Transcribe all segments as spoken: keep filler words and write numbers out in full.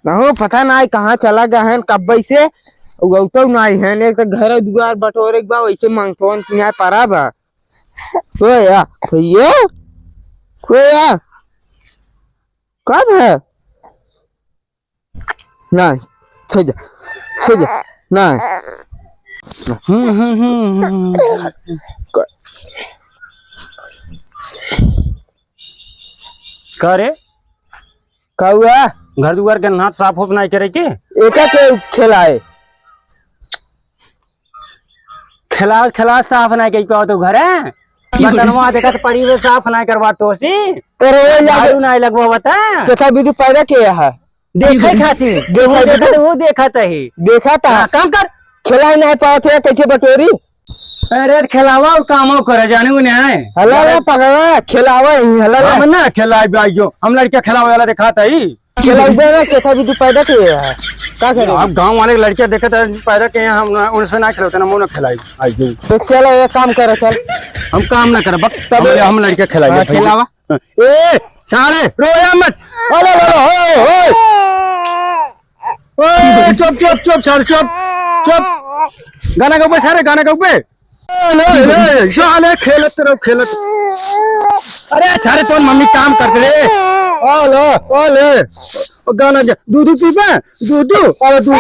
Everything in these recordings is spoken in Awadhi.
नहो, पता नाहीं कहाँ चला गए हैं, कब्बे से। उ अउतउ नाहीं हैं, एक तो घर दुआर बटोरे के बा, वैसे मांगतवन के यहाँ परा बा। कोया, कोया, कोया, कब है? नाहीं, छे जा, छे जा, नाहीं। हम्म, हम्म, हम्म, हम्म। का रे? का हुआ? घर दुआर के नाथ साफ उफ नाहीं करे के? एका के खेलाए? खेला, खेला साफ नाहीं कइ पावत हो घरे। बर्तनवा देखत पड़ी बे, साफ नाहीं करवा तोसी। तेरे वो झाड़ू नाहीं लगवा बता। केथा बिदु पैदा किया है? देखे खातिर। देखा तू देखत, बिदु? वो देखत ही। देखा था। हाँ, काम कर। खेला ही नाहीं पावत है, कैसे बटोरी? अरे, खेलावा और कामो करे, जाने को नहीं है। हला ला पकड़ा, खेलावा ही, हला ला। हम ना खेलाए भाई जो, हम लड़का खेलावे वाला दिखाता ही। खेलावे ना, कैसा भी तू पैदा किए है? का करे? आप गांव वाले लड़के देखे तो पैदा किए हैं, हम ना, उनसे ना खेलते ना, मुंह ना खिलाई। आई जो। तो चलो, एक काम करो, चल। हम काम ना करब, तब हम, हम लड़के खिलाएंगे हाँ, भाई। खेलावा। ए, सारे, रोया मत। अरे, अरे, ओए, ओए। ओए, चुप, चुप, चुप, सारे, चुप, चुप। गाना गाओ बे, सारे, गाना गाओ बे। ए, ले, ले, साले, खेलत रहो, खेलत। अरे, सारे, तोर मम्मी काम करत रे। ओ लो, ओ ले। ओ गाना जा, दूधू पीबे? दूधू, अरे, दूधू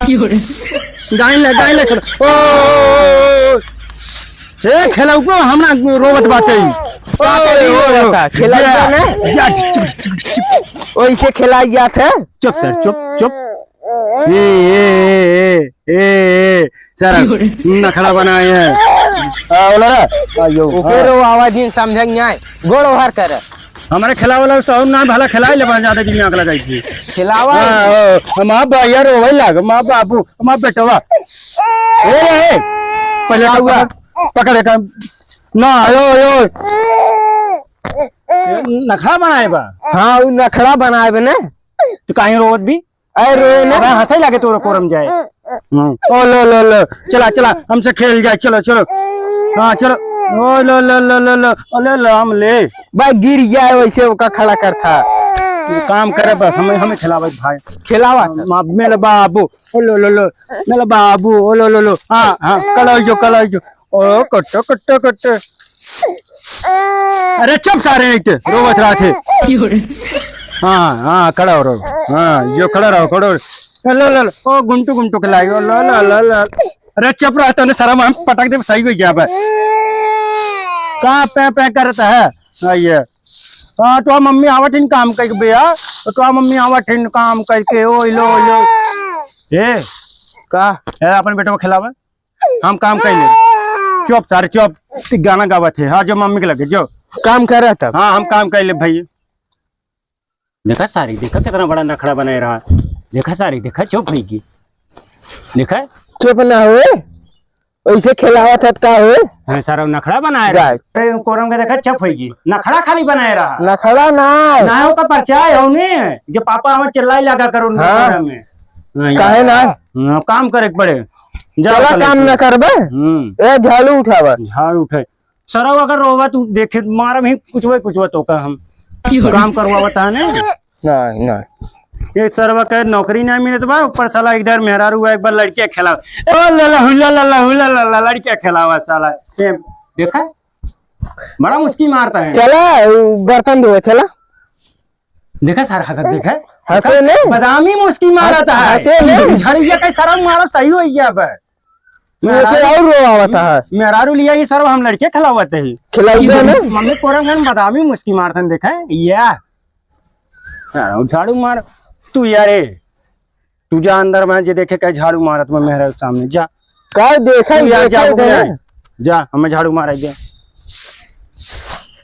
पी। गाइन ले, गाइन ले, सारे। ओ, ओ, ओ, ओ। ए, खेलउबो, हमरा रोवत बाटे। ओ, का करी ओ, ओ, रोवत है? खेलउबो जा, ना? जा, चुप, चुप, चुप, चुप। ओइसे खेलाई जात है? चुप सर, चुप, चुप। ए, ए, ए, ए, ए, ए, सर, नखड़ा बनाए हैं। आ, बोला रे? आ, यो। ओके हाँ। रो, आवाज नहीं समझेंगे, आए। गोड़ ओहर कर। हमरे खेलावे वाला सहूर ना भला खेलाए ले, बन जाते कि आंख लगाई थी। खेलावा। हाँ, ओ, हम आप भैया रोवे लाग, हम आप बाबू, हम आप बेटवा। ए रे, पहले का हुआ? पकड़, पकड़ का। ना, यो, यो। नखड़ा बनाए बा। हाँ, उ नखड़ा बनाए बा ने। तो काहे रोवत भी? अरे रोए ना। अबे हंसई लागे तोरा कोरम जाए। हम्म। ओ लो, लो, लो। चला, चला, हमसे खेल जाए, चलो, चलो। हाँ, चलो। ओ लो, लो, लो, लो, लो। ओ लो, लो, हम ले। भाई गिर जाए वैसे ओका खड़ा कर था। तू काम करे बस, हमें, हमें खिलावे भाई। खिलावा था। मा-, मेरे बाबू। ओ लो, लो, लो। मेरे बाबू। ओ लो, लो, लो। हाँ, हाँ, कल आई जो, कल आई जो। ओ, कट्टो, कट्टो, कट्टो। अरे, चुप सारे, एक रोवत रहा थे। हाँ, हाँ, खड़ा हो रहो। हाँ, जो खड़ा रहो, खड़ा हो रहो। लो, लो, लो। ओ, गुंटू, गुंटू के लाई। ओ, लो, लो, लो, लो। अरे, चुप रहा, तने शर्म हम पटक दे, सही हो गया बे। का पे, पे करता है? हाँ, ये। हाँ, तो मम्मी आवत हिन काम कइके भैया। तो मम्मी आवत हिन काम कइके, ओ, लो, लो। ए, का? ए, अपन बेटवा खिलावे। हम काम कइ ले। चुप सारे, चुप। तू गाना गावत है। हाँ, जो मम्मी के लगे, जो। काम कर रहा था। हाँ, हम काम कइ ले भाई। देखा सारी, देखा कितना बड़ा नखड़ा बनाए रहा। देखा सारी, देखा चुप होइगी। देखा? चुप ना होए। वैसे खेलावत है का होए? हाँ, सारा नखड़ा बनाए रहा। जा। अरे, कोरम के देखा चुप होइगी। नखड़ा खाली बनाए रहा। नखड़ा ना। ना ओका परचाय हो ने। जो पापा हमें चिल्लाई लगा करो हाँ। कोरम में। हाँ, काहे यार। ना? हाँ, काम करे के पड़े। जा चला साले काम तू। ना करबे? हम्म। ए, झाड़ू उठावा। झाड़ू उठे। सरऊ अगर रोवा तू देखे, मारम ही कुचवे कुचवे तोका हम। काम करवावत है ने? नहीं, नहीं। ये सरवा के नौकरी नहीं मिलत बा, ऊपर साला इधर मेहरारू हुआ, एक बार लड़किया खेला। ओ ला ला, हुला ला ला, हुला ला ला, लड़किया खेलावा साला। ये देखा? बड़ा मुस्की मारता है। चला, उ बर्तन धोए, चला। देखा सार हंसत, देखा? हंसे ने? बदामी मुस्की मारत है। हंसे ने? झड़िया के सरम मारत सही हो गया बे। तू ओके मेहरारू, और रोवावत है। मेहरारू लिया ये सरवा हम लड़के खिलावत है। खिलाइबे ने? मम्मी कोरम खान बदामी मुस्की मारत है, देखा? या। हाँ, झाड़ू मार। तू यारे। तू जा अंदर में, जे देखे कहे झाड़ू मारत में मेहरा सामने, जा। का देखा तू ही यार, देखे जा, तू इधर जा। है। जा, हमें झाड़ू मारा दे।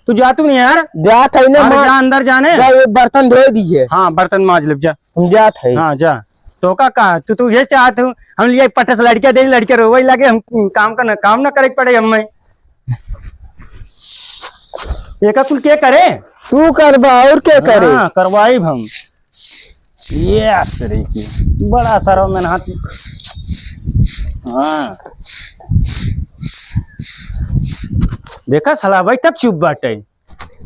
तू जा तू नहीं यार। जा था इन्हें अरे मार। जा अंदर जाने। जा, ये बर्तन धोए दीजिए। हाँ, बर्तन माज ले, जा। हम जा था। हाँ, जा। तो का, का? तू, तू ये चाहत हूँ, हम लिए पटस लड़के दे, लड़के रोवे लगे, हम काम का ना, काम ना करे के पड़े हमें। ये का कुल के करे? तू करबा और के करे? हाँ, करवाइब हम। ये आश्चर्य की बड़ा सारा मेहनत। हाँ। देखा साला भाई तक चुप बाटे।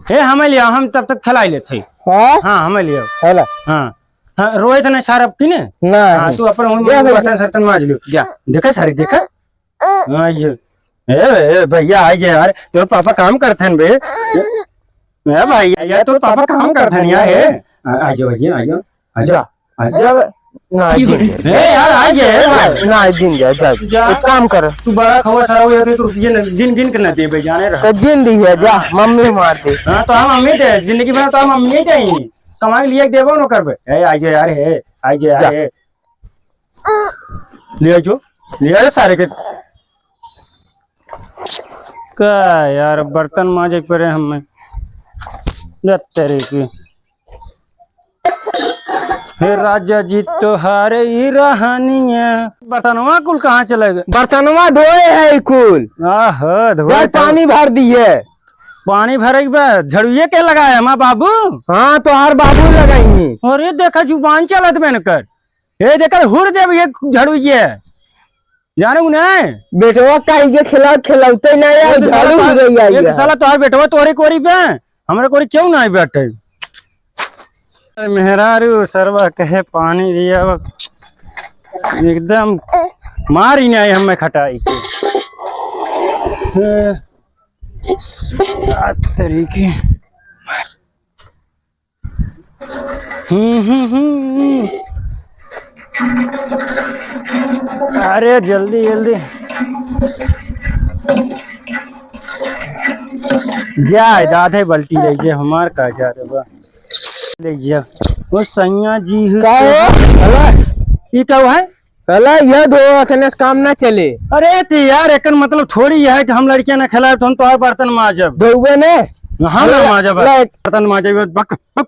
हे, हमें लिया, हम तब तक खेलाई लेत हई। हाँ? हाँ, हमें लिया। हेला। हाँ। हाँ, रोए तो ना सार अब की ने? ना, हाँ, नहीं। तू अपन उन जा भाई। बर्तन सर्तन माज लियो। जा, देखा सारे, देखा? हाँ, ये। ए, ए, भैया, आ जा यार। तोर पापा काम करत हन बे। ए, भाई, यार, तोर पापा काम करत हन यार, ए। आ, आ जाओ, आ जाओ, आ जाओ। आ जा। आ जा। जा बे। ना, जिन जा। ए, यार, आ जा, ए, भाई। ना, जिन जा, जा। जा। एक काम कर। तू बड़ा खबर सारा हो जाते तो रुपये न, जिन, जिन के ना देबे, जाने रह। तो जिन दी है, जा, हाँ। मम्मी मार दे। हाँ, तो हम मम्मी दे, जिंदगी भर तो हम मम्मी ही देंगे। कमाई लिए देबो न करबे। ए, आ जा यार, हे, आ जा यार, जा। हे। ले आ जो, ले आ सारे के। का यार, बर्तन माजे के परे हमें। जा तेरे की। हे राजा जी, तोहारे ई रहनिया। बर्तनवा कुल कहाँ चले गए? बर्तनवा धोए है ई कुल। आहो, धोए यार, तो। पानी भर दिए। पानी भरे के बा, झड़ुए के लगाए हमार बाबू? हाँ, तोहार बाबू लगाई। अरे, देखा, जुबान चलत बे न कर। ए, देखा, हुर देब ये झड़ुए। जाने उ नहीं? बेटवा काहे के खिला-, खिलौते नहीं है, वो तो साला झाड़ू तोहार, उड़े आई ये तो है। साला तोहार बेटवा तोहरे कोरी पे, हमरे कोरी क्यों नहीं बैठे? अरे मेहरारू सरवा कहे पानी दिया, एकदम मारी नहीं हमें खटाई के। ए, सात तरीके। हम्म, हम्म, हम्म। अरे जल्दी, जल्दी। जा, आधे बाल्टी ले जा, हमार का जा रे बा। ले जा। ओ सैया जी हो का तो हो? हला, ई का है? हला, यह धो, अखने से काम ना चले। अरे ते यार, एकर मतलब थोड़ी है कि हम लड़कियां ना खेलाए, तो हम तोहार बर्तन माजब। धोबे ने? हम ना हला, माजब, हला, बर्तन माजब, बक, बक।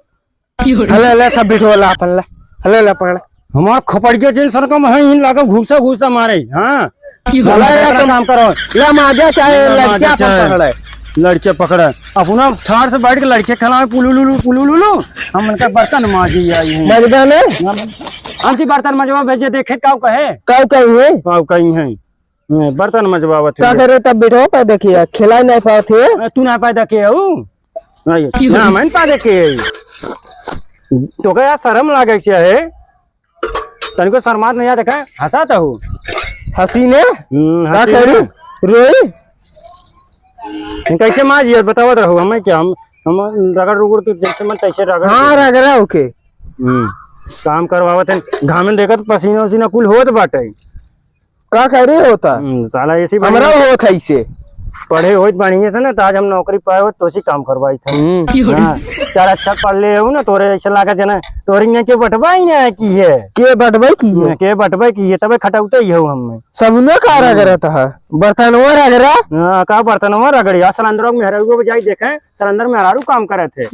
हला, हला, तब बिठो, हला, अपन ला। हला, हला, पकड़। हमार खोपड़िया जिन सरकम है, इन लागब घूसा, घूसा मारे, हाँ? हला, या तुम काम करो। ला, माजा चाहे ला, लड़किया माजा अपन चाहे। पकड़े। लड़के पकड़े। अपना ठार से बैठ के लड़के खेलावे, पुलुलुलु, पुलुलुलु। हम उनका बर्तन माजी आई हैं। मजबा में? हम, हमसे बर्तन मजबा भेजे, देखे काऊ कहे? काऊ कही है? काऊ कही है। ए, बर्तन मजबावत का है। करे तब बिठो पे देखिए, खिलाई नहीं पावत है। ए, तू ना पैदा के हऊ? नहीं, क्यों? ना, मैं पैदा के हई। तो का यार शर्म लागे से है? तनिको शर्मात नहीं आ, देखा, हंसा तो हो। हंसी ने? हम्म, का हंसी करी? ने। रोई? कैसे मार ये बतावत रहो, हमें क्या, हम, हम रगड़ रुगड़ के जैसे मन तैसे रगड़ हाँ, के। रगड़ा ओके। हम्म, काम करवावत है, घामन देखत पसीना उसीना कुल होत बाटे। का करे होता? हम्म, साला ऐसी हमरा बढ़िया होत है इसे। पढ़े होत बढ़िया से ना, तो आज हम नौकरी पाए होत, तो उसी काम करवाई था। हम्म। हाँ, चार अक्षर पढ़ ले हो ना, तोरे ऐसे लागे जना, तोरे यहाँ के बटवा ही ना की है। के बटवा की है? के बटवा की है, तबे खटौते ही हो हमें। सबने का रगड़ा था, बर्तनवा रगड़ा। हाँ, का बर्तनवा रगड़ी? आ सिलेंडर में हरारू को बजाई देखे, सिलेंडर में हरारू काम करे थे।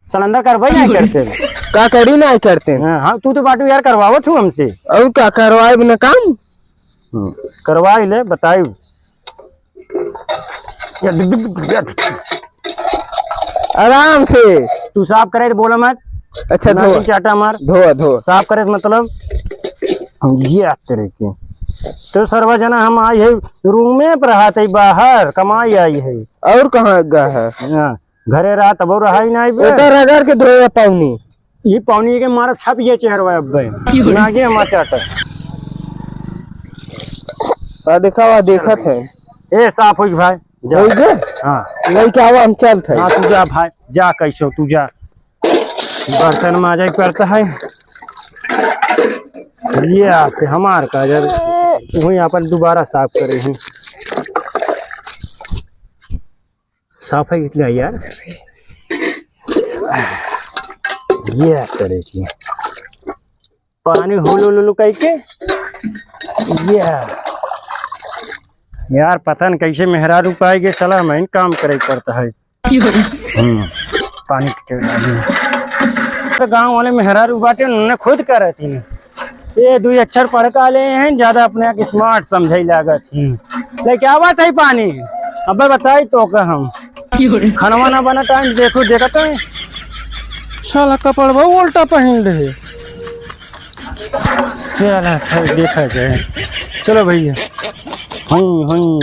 सिलेंडर करबे नहीं करते। का करी नहीं करते? हाँ, हाँ, तू तो बाटू यार, करवावत हूँ हमसे। और का करवाए बिना काम? हम्म, करवाई ले, बताई। या डुक डुक डुक या। आराम से। तू साफ करे तो बोला मत। अच्छा, ना धो। तू चाटा मार। धो, धो। साफ करे तो मतलब, ये तेरे के। तो सरवा जना हम आई है, रूमे पर रहत है, बाहर कमाई आई है। और कहाँ गा है? हाँ। घरे रहा तब रहा ही नहीं बे। ओकर रगड़ के धोए पाउनी। ये पाउनी के मारब छप ये चेहरवा अब बे। क्यों रे? नागे हमार चाटा। आ देखा, वा देखत है। ए, साफ होई भाई, जा। होई गे? हाँ। लइके आवा, हम चलत है। हाँ, तू जा भाई, जा कैसो, तू जा। बर्तन माजे के पड़ता है। ये आके हमार का जब वही अपन दोबारा साफ करे हैं। साफ है इतना यार। ये करे की पानी हुलु लुलु कह के। ये यार, पता न कैसे मेहरारू पाए के, साला मैं काम करे पड़ता है। हम्म, पानी के तो गाँव वाले मेहरारू बाटे, उन्होंने खुद करे थी। ये दुई अक्षर पढ़ का ले हैं, ज्यादा अपने आप smart समझे लागत ही। लेके आवा था पानी, अबे बताई तो का हम। खनवा ना बना टाइम, देखो, देखत है। साला कपड़वा उल्टा पहन ले। चला, सब देखा जाए। चलो भैया। हम्म, हम्म।